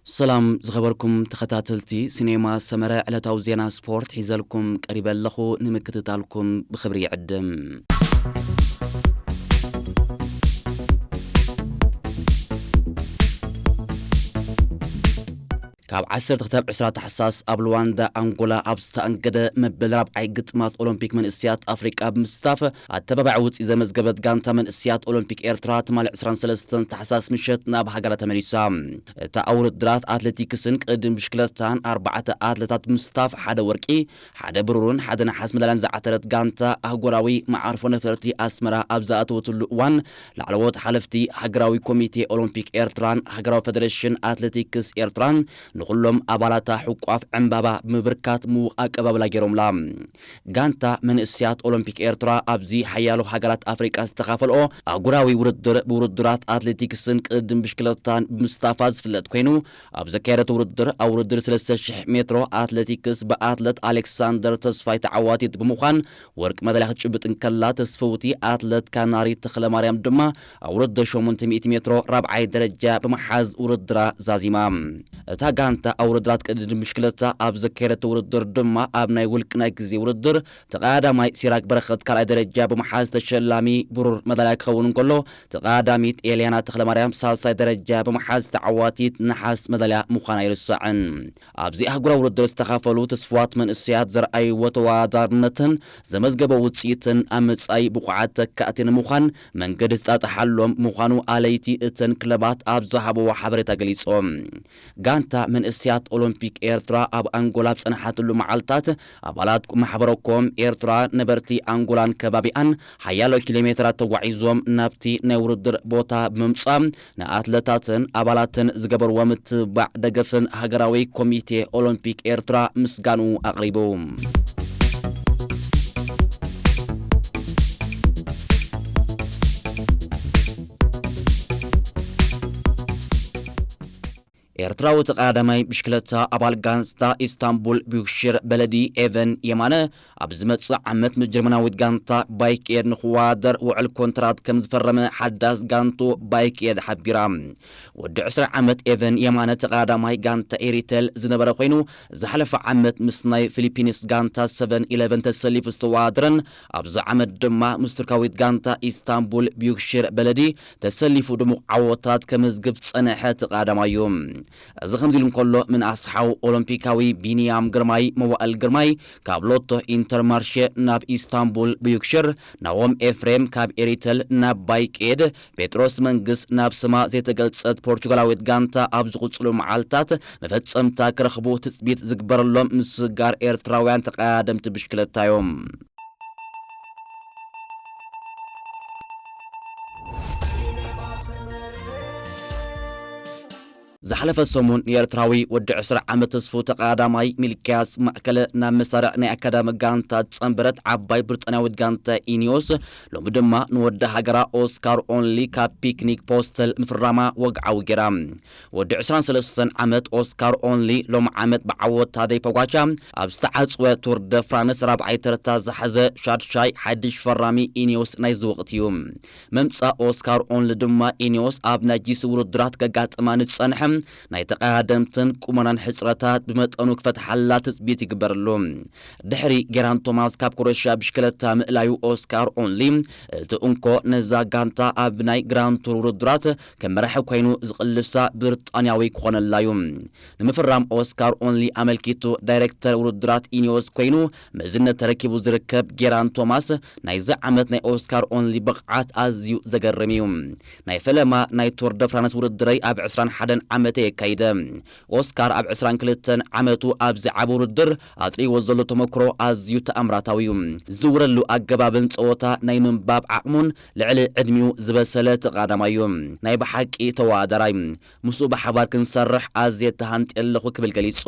ሰላም ዝኸበርኩም ተኸታተልቲ ሲኔማ ሰመረ፣ ዕለታዊ ዜና ስፖርት ሒዘልኩም ቀሪበ ኣለኹ። ንምክትታልኩም ብኽብሪ ይዕድም። ካብ ዓሰርተ ክሳብ ዕስራ ታሕሳስ ኣብ ሉዋንዳ ኣንጎላ ኣብ ዝተኣንገደ መበል ራብዓይ ግጥማት ኦሎምፒክ መንእስያት ኣፍሪቃ ብምስታፍ ኣተባባዒ ውፅኢት ዘመዝገበት ጋንታ መንእስያት ኦሎምፒክ ኤርትራ ትማሊ ዕስራን ሰለስተን ታሕሳስ ምሸት ናብ ሃገራ ተመሊሳ። እታ ኣብ ውድድራት ኣትሌቲክስን ቅድድም ብሽክለታን ኣርባዕተ ኣትሌታት ብምስታፍ ሓደ ወርቂ፣ ሓደ ብሩርን ሓደ ነሓስ መዳልያን ዝዓተረት ጋንታ ኣህጉራዊ መዓርፎ ነፈርቲ ኣስመራ ኣብ ዝኣተወትሉ እዋን ላዕለዎት ሓለፍቲ ሃገራዊ ኮሚቴ ኦሎምፒክ ኤርትራን ሃገራዊ ፌደሬሽን ኣትሌቲክስ ኤርትራን ንኹሎም ኣባላታ ሕቋፍ ዕምባባ ብምብርካት ምዉቕ ኣቀባብላ ገይሮምላ። ጋንታ መንእስያት ኦሎምፒክ ኤርትራ ኣብዚ ሓያሎ ሃገራት ኣፍሪቃ ዝተኻፈልኦ ኣህጉራዊ ውድድር ብውድድራት ኣትሌቲክስን ቅድድም ብሽክለታን ብምስታፋ ዝፍለጥ ኮይኑ፣ ኣብ ዘካየደት ውድድር ኣብ ውድድር ሰለስተ ሽሕ ሜትሮ ኣትሌቲክስ ብኣትለት ኣሌክሳንደር ተስፋይ ተዓዋቲት ብምዃን ወርቂ መዳልያ ክትጭብጥ እንከላ፣ ተስፈውቲ ኣትለት ካናሪ ተኽለማርያም ድማ ኣብ ውድድር ሸሞንተ ሚእቲ ሜትሮ ራብዓይ ደረጃ ብምሓዝ ውድድራ ዛዚማ። እታ ጋንታ ኣብ ውድድራት ቅድድም ብሽክለታ ኣብ ዘካየደቶ ውድድር ድማ ኣብ ናይ ውልቂ ናይ ግዜ ውድድር ተቐዳዳማይ ሲራክ በረኸት ካልኣይ ደረጃ ብምሓዝ ተሸላሚ ብሩር መዳልያ ክኸውን እንከሎ፣ ተቐዳዳሚት ኤልያና ተኽለማርያም ሳልሳይ ደረጃ ብምሓዝ ተዓዋቲት ነሓስ መዳልያ ምዃና ኣይርሳዕን። ኣብዚ ኣህጉራዊ ውድድር ዝተኻፈሉ ትስፉዋት መንእሰያት ዘርኣይዎ ተወዳዳርነትን ዘመዝገቦ ውፅኢትን ኣብ መጻኢ ብቑዓት ተካእቲ ንምዃን መንገዲ ዝጣጥሓሎም ምዃኑ ኣለይቲ እተን ክለባት ኣብ ዝሃብዎ ሓበሬታ ገሊጾም። ጋንታ መንእሰያት ኦሎምፒክ ኤርትራ ኣብ ኣንጎላ ኣብ ጸንሓትሉ መዓልታት ኣባላት ማሕበረ ኮም ኤርትራ ነበርቲ ኣንጎላን ከባቢኣን ሓያሎ ኪሎ ሜትራት ተጓዒዞም ናብቲ ናይ ውድድር ቦታ ብምምጻእ ንኣትለታትን ኣባላትን ዝገበርዎ ምትብባዕ ደገፍን ሃገራዊ ኮሚቴ ኦሎምፒክ ኤርትራ ምስጋኑ ኣቕሪቡ። ኤርትራዊ ተቐዳዳማይ ብሽክለታ ኣባል ጋንስታ ኢስታንቡል ቢዩክሽር በለዲ ኤቨን የማነ ኣብ ዝመጽእ ዓመት ምስ ጀርመናዊት ጋንታ ባይክ ኤድ ንኽወዳደር ውዕል ኮንትራት ከም ዝፈረመ ሓዳስ ጋንቱ ባይክ ኤድ ሓቢራ። ወዲ ዕስራ ዓመት ኤቨን የማነ ተቐዳዳማይ ጋንታ ኤሪቴል ዝነበረ ኮይኑ፣ ዝሓለፈ ዓመት ምስ ናይ ፊሊፒንስ ጋንታ ሰቨን ኢለቨን ተሰሊፉ ዝተወዳደረን ኣብዚ ዓመት ድማ ምስ ቱርካዊት ጋንታ ኢስታንቡል ቢዩክሽር በለዲ ተሰሊፉ ድሙቕ ዓወታት ከመዝግብ ዝጸንሐ ተቐዳዳማይ እዩ። እዚ ከምዚ ኢሉ እንከሎ፣ ምንኣስ ሓው ኦሎምፒካዊ ቢንያም ግርማይ መዋእል ግርማይ ካብ ሎቶ ኢንተርማርሼ ናብ ኢስታንቡል ብዩክሽር፣ ናሆም ኤፍሬም ካብ ኤሪተል ናብ ባይኬድ፣ ጴጥሮስ መንግስ ናብ ስማ ዘይተገልጸት ፖርቹጋላዊት ጋንታ ኣብ ዝቕጽሉ መዓልታት መፈጸምታ ክረኽቡ ትጽቢት ዝግበረሎም ምስጋር ኤርትራውያን ተቐዳደምቲ ብሽክለታ እዮም። ዝሓለፈ ሰሙን ንኤርትራዊ ወዲ ዕስራ ዓመት ተስፉ ተቐዳዳማይ ሚልክያስ ማእከለ ናብ መሳርዕ ናይ ኣካዳሚ ጋንታ ዝጸንበረት ዓባይ ብሪጣንያዊት ጋንታ ኢኒዮስ፣ ሎሚ ድማ ንወዲ ሃገራ ኦስካር ኦንሊ ካብ ፒክኒክ ፖስተል ምፍራማ ወግዓዊ ገይራ። ወዲ ዕስራን ሰለስተን ዓመት ኦስካር ኦንሊ ሎም ዓመት ብዓወት ታደይ ፖጋቻ ኣብ ዝተዓጽወ ቱር ደ ፍራንስ ራብዓይ ተርታ ዝሓዘ ሻድሻይ ሓድሽ ፈራሚ ኢኒዮስ ናይዚ ወቕቲ እዩ። ምምጻእ ኦስካር ኦንሊ ድማ ኢኒዮስ ኣብ ናይ ጂሲ ውድድራት ከጋጥማ ንዝጸንሐ ናይ ተቐዳደምትን ቁመናን ሕጽረታት ብመጠኑ ክፈትሓላ ትጽቢት ይግበረሉ። ድሕሪ ጌራን ቶማስ ካብ ክሮኤሽያ ብሽክለታ ምእላዩ ኦስካር ኦንሊ እቲ እንኮ ነዛ ጋንታ ኣብ ናይ ግራንድ ቱር ውድድራት ከም መራሒ ኮይኑ ዝቕልሳ ብሪጣንያዊ ክኾነላ እዩ። ንምፍራም ኦስካር ኦንሊ ኣመልኪቱ ዳይሬክተር ውድድራት ኢኒዮስ ኮይኑ መዝነት ተረኪቡ ዝርከብ ጌራን ቶማስ ናይዚ ዓመት ናይ ኦስካር ኦንሊ ብቕዓት ኣዝዩ ዘገርም እዩ። ናይ ፈለማ ናይ ቱር ደ ፍራንስ ውድድረይ ኣብ ዕስራን ሓደን ዓመተይ የካይደ። ኦስካር ኣብ ዕስራን ክልተን ዓመቱ ኣብዚ ዓቢ ውድድር ኣጥሪዎ ዘሎ ተመክሮ ኣዝዩ ተኣምራታዊ እዩ። ዝዝውረሉ ኣገባብን ጸወታ ናይ ምንባብ ዓቕሙን ልዕሊ ዕድሚኡ ዝበሰለ ተቐዳዳማይ እዩ። ናይ ብሓቂ ተወዳዳራይ። ምስኡ ብሓባር ክንሰርሕ ኣዝየ ተሃንጥየ ኣለኹ ክብል ገሊጹ።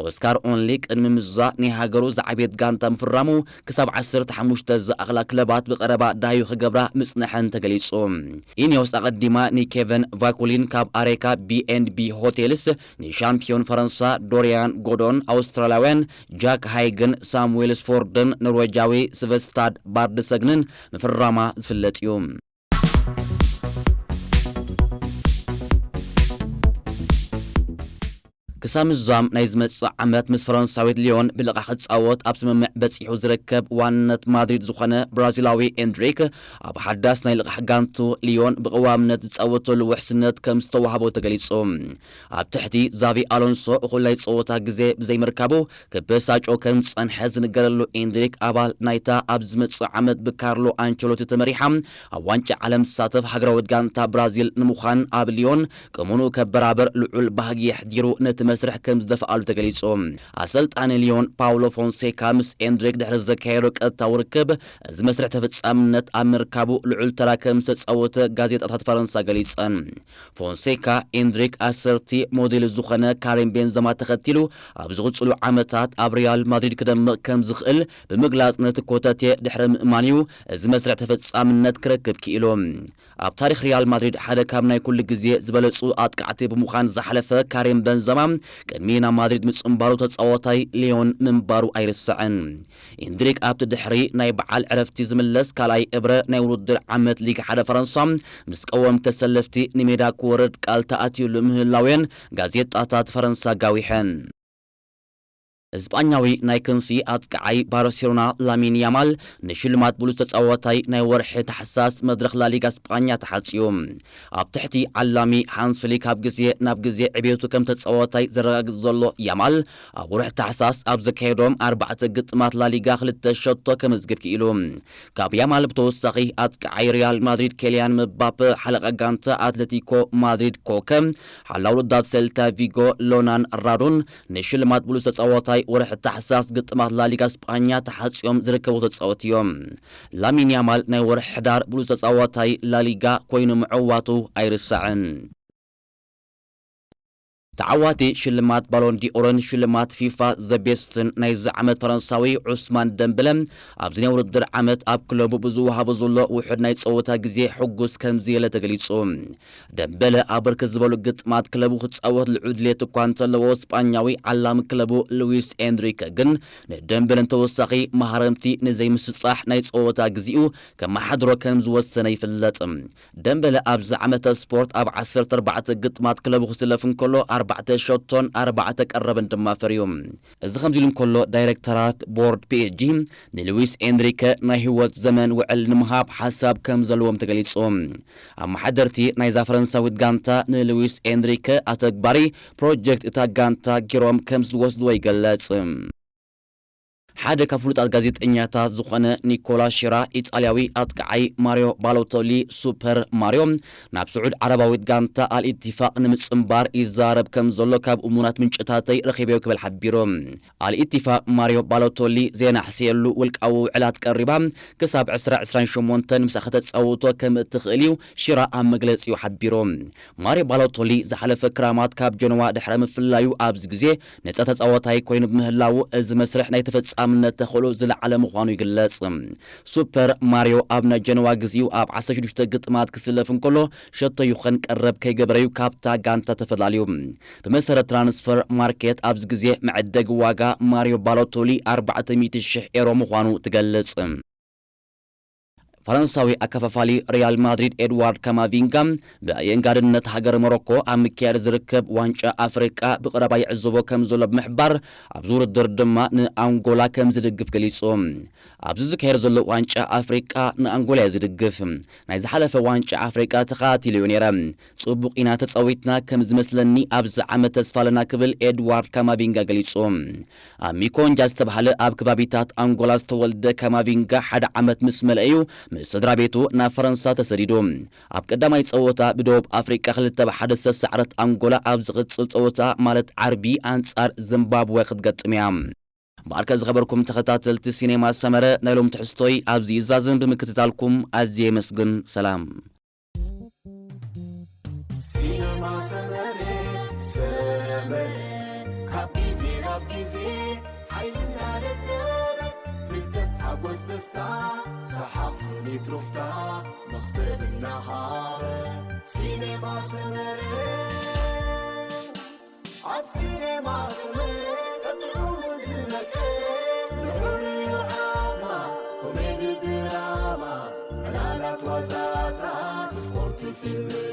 ኦስካር ኦንሊ ቅድሚ ምዛ ናይ ሃገሩ ዝዓበየት ጋንታ ምፍራሙ ክሳብ ዓሰርተ ሓሙሽተ ዝኣኽላ ክለባት ብቐረባ ዳህዩ ክገብራ ምጽንሐን ተገሊጹ። ኢኒዮስ ኣቐዲማ ንኬቨን ቫኩሊን ካብ ኣሬካ ቢ ኤንድ ቢ ሆቴልስ፣ ንሻምፒዮን ፈረንሳ ዶሪያን ጎዶን፣ ኣውስትራልያውያን ጃክ ሃይግን ሳሙዌል ስፎርድን ኖርዌጃዊ ስቨስታድ ባርድሰግንን ምፍራማ ዝፍለጥ እዩ። ክሳብ ምዛም ናይ ዝመጽእ ዓመት ምስ ፈረንሳዊት ሊዮን ብልቓሕ ክጻወት ኣብ ስምምዕ በጺሑ ዝርከብ ዋንነት ማድሪድ ዝኾነ ብራዚላዊ ኤንድሪክ፣ ኣብ ሓዳስ ናይ ልቓሕ ጋንቱ ሊዮን ብቐዋምነት ዝጻወተሉ ውሕስነት ከም ዝተዋህቦ ተገሊጹ። ኣብ ትሕቲ ዛቪ ኣሎንሶ እኹል ናይ ጸወታ ግዜ ብዘይምርካቡ ክበሳጮ ከም ዝጸንሐ ዝንገረሉ ኤንድሪክ፣ ኣባል ናይታ ኣብ ዝመጽእ ዓመት ብካርሎ ኣንቸሎቲ ተመሪሓ ኣብ ዋንጫ ዓለም ትሳተፍ ሃገራዊት ጋንታ ብራዚል ንምዃን ኣብ ሊዮን ቅሙኑ ከበራበር ልዑል ባህጊ የሕዲሩ ነቲ መስርሕ ከም ዝደፍኣሉ ተገሊጹ። ኣሰልጣኒ ሊዮን ፓውሎ ፎንሴካ ምስ ኤንድሪክ ድሕሪ ዘካየዶ ቀጥታዊ ርክብ፣ እዚ መስርሕ ተፈጻምነት ኣብ ምርካቡ ልዑል ተራ ከም ዝተጻወተ ጋዜጣታት ፈረንሳ ገሊጸን። ፎንሴካ፣ ኤንድሪክ ኣሰርቲ ሞዴሉ ዝኾነ ካሪም ቤንዘማ ተኸቲሉ ኣብ ዝቕጽሉ ዓመታት ኣብ ሪያል ማድሪድ ክደምቕ ከም ዝኽእል ብምግላጽ፣ ነቲ ኮተቴ ድሕሪ ምእማን እዩ እዚ መስርሕ ተፈጻምነት ክረክብ ክኢሉ። ኣብ ታሪኽ ሪያል ማድሪድ ሓደ ካብ ናይ ኩሉ ግዜ ዝበለጹ ኣጥቃዕቲ ብምዃን ዝሓለፈ ካሪም በንዘማ፣ ቅድሚ ናብ ማድሪድ ምጽንባሩ ተጻዋታይ ሊዮን ምንባሩ ኣይርስዕን። ኢንድሪክ ኣብቲ ድሕሪ ናይ በዓል ዕረፍቲ ዝምለስ ካልኣይ እብረ ናይ ውድድር ዓመት ሊግ ሓደ ፈረንሳ ምስ ቀወምቲ ተሰለፍቲ ንሜዳ ክወርድ ቃል ተኣትዩሉ ምህላውየን ጋዜጣታት ፈረንሳ ጋዊሐን። እስጳኛዊ ናይ ክንፊ ኣጥቃዓይ ባርሴሎና ላሚን ያማል ንሽልማት ብሉጽ ተጻዋታይ ናይ ወርሒ ታሕሳስ መድረኽ ላሊጋ እስጳኛ ተሓጽዩ። ኣብ ትሕቲ ዓላሚ ሃንስ ፍሊክ ካብ ግዜ ናብ ግዜ ዕቤቱ ከም ተጻዋታይ ዘረጋግጽ ዘሎ ያማል፣ ኣብ ወርሒ ታሕሳስ ኣብ ዘካየዶም ኣርባዕተ ግጥማት ላሊጋ ክልተ ሸቶ ከመዝግብ ክኢሉ። ካብ ያማል ብተወሳኺ ኣጥቃዓይ ሪያል ማድሪድ ኬልያን ምባፔ፣ ሓለቓ ጋንታ ኣትሌቲኮ ማድሪድ ኮከ፣ ሓላው ውዳት ሴልታ ቪጎ ሎናን ራዱን ንሽልማት ብሉጽ ተጻዋታይ ወርሒ ታሕሳስ ግጥማት ላሊጋ እስጳኛ ተሓጽዮም ዝርከቡ ተጻወቲ እዮም። ላሚን ያማል ናይ ወርሒ ሕዳር ብሉጽ ተጻዋታይ ላሊጋ ኮይኑ ምዕዋቱ ኣይርሳዕን። ተዓዋቲ ሽልማት ባሎን ዲኦርን ሽልማት ፊፋ ዘ ቤስትን ናይዚ ዓመት ፈረንሳዊ ዑስማን ደምበለ፣ ኣብዚ ናይ ውድድር ዓመት ኣብ ክለቡ ብዝወሃቦ ዘሎ ውሑድ ናይ ጸወታ ግዜ ሕጉስ ከም ዝየለ ተገሊጹ። ደምበለ ኣብ ብርክት ዝበሉ ግጥማት ክለቡ ክጻወት ልዑል ድሌት እኳ እንተለዎ፣ ስጳኛዊ ዓላሚ ክለቡ ሉዊስ ኤንሪከ ግን ንደምበለ ንተወሳኺ መሃረምቲ ንዘይምስጻሕ ናይ ጸወታ ግዜኡ ከመሓድሮ ከም ዝወሰነ ይፍለጥ። ደምበለ ኣብዚ ዓመተ ስፖርት ኣብ ዓሰርተ ኣርባዕተ ግጥማት ክለቡ ክስለፍ እንከሎ፣ ኣርባዕተ ሸቶን ኣርባዕተ ቀረብን ድማ ፈርዩ። እዚ ከምዚ ኢሉ እንከሎ፣ ዳይሬክተራት ቦርድ ፒ ኤስ ጂ ንሉዊስ ኤንሪከ ናይ ህይወት ዘመን ውዕል ንምሃብ ሓሳብ ከም ዘለዎም ተገሊጹ። ኣመሓደርቲ ናይዛ ፈረንሳዊት ጋንታ ንሉዊስ ኤንሪከ ኣተግባሪ ፕሮጀክት እታ ጋንታ ጌሮም ከም ዝወስድዎ ይገለጽ። ሓደ ካብ ፍሉጣት ጋዜጠኛታት ዝኾነ ኒኮላ ሺራ፣ ኢጣልያዊ ኣጥቃዓይ ማሪዮ ባሎቶሊ፣ ሱፐር ማሪዮ፣ ናብ ስዑድ ዓረባዊት ጋንታ ኣልኢትፋቅ ንምጽንባር ይዛረብ ከም ዘሎ ካብ እሙናት ምንጭታተይ ረኺበዮ ክብል ሓቢሩ። ኣልኢትፋቅ ማሪዮ ባሎቶሊ ዜና ኣሕስየሉ ውልቃዊ ውዕላት ቀሪባ ክሳብ ዕስራ ዕስራን ሸሞንተን ምሳኣ ከተጻውቶ ከም እትኽእል እዩ ሺራ ኣብ መግለጺኡ ሓቢሩ። ማሪዮ ባሎቶሊ ዝሓለፈ ክራማት ካብ ጀኖዋ ድሕሪ ምፍላዩ ኣብዚ ግዜ ነጻ ተጻዋታይ ኮይኑ ብምህላዉ፣ እዚ መስርሕ ናይ ተፈጻምነት ተኽእሎ ዝለዓለ ምዃኑ ይግለጽ። ሱፐር ማሪዮ ኣብ ናይ ጀኖዋ ግዜኡ ኣብ ዓሰርተ ሽዱሽተ ግጥማት ክስለፍ እንከሎ፣ ሸቶ ይኹን ቀረብ ከይገበረዩ ካብታ ጋንታ ተፈላልዩ። ብመሰረት ትራንስፈር ማርኬት ኣብዚ ግዜ መዐደጊ ዋጋ ማሪዮ ባሎቶሊ ኣርባዕተ ሚእቲ ሽሕ ኤሮ ምዃኑ ትገልጽ። ፈረንሳዊ ኣከፋፋሊ ሪያል ማድሪድ ኤድዋርድ ካማቪንጋ፣ ብኣየንጋድነት ሃገር ሞሮኮ ኣብ ምክያድ ዝርከብ ዋንጫ ኣፍሪቃ ብቐረባ ይዕዘቦ ከም ዘሎ ብምሕባር፣ ኣብዚ ውድድር ድማ ንኣንጎላ ከም ዝድግፍ ገሊጹ። ኣብዚ ዝካየድ ዘሎ ዋንጫ ኣፍሪቃ ንኣንጎላ እየ ዝድግፍ። ናይ ዝሓለፈ ዋንጫ ኣፍሪቃ ተኸታቲለዮ ነይረ። ጽቡቕ ኢና ተጻዊትና ከም ዝመስለኒ ኣብዚ ዓመት ተስፋ ኣለና ክብል ኤድዋርድ ካማቪንጋ ገሊጹ። ኣብ ሚኮንጃ ዝተባህለ ኣብ ከባቢታት ኣንጎላ ዝተወልደ ካማቪንጋ ሓደ ዓመት ምስ መለአ እዩ ምስ ስድራ ቤቱ ናብ ፈረንሳ ተሰዲዱ። ኣብ ቀዳማይ ጸወታ ብደቡብ ኣፍሪቃ ክልተ ብ ሓደ ዝተሳዕረት ኣንጎላ ኣብ ዝቕጽል ጸወታ ማለት ዓርቢ ኣንጻር ዚምባብወ ክትገጥም እያ። እምበኣርከ ዝኸበርኩም ተኸታተልቲ ሲኔማ ሰመረ ናይ ሎም ትሕዝቶይ ኣብዚ ይዛዝም ብምክትታልኩም ኣዝየ የመስግን። ሰላም። ሲነማ ሰመረ፣ ሰመረ። ካብ ግዜ ናብ ግዜ ሓይልና ለለበ። ፍልጠት፣ ሓጎስ፣ ደስታ፣ ሰሓቕ፣ ስኒት፣ ሩፍታ፣ መኽሰብ እናሃበ። ሲኔማ ሰመረ። ኣብ ሲኔማ ሰመረ ቀጥዑ ዝመቀ ልዑል እዩ ዓማ፣ ኮሜዲ ድራማ፣ ዕላላት ዋዛታት፣ ስፖርት ፊልም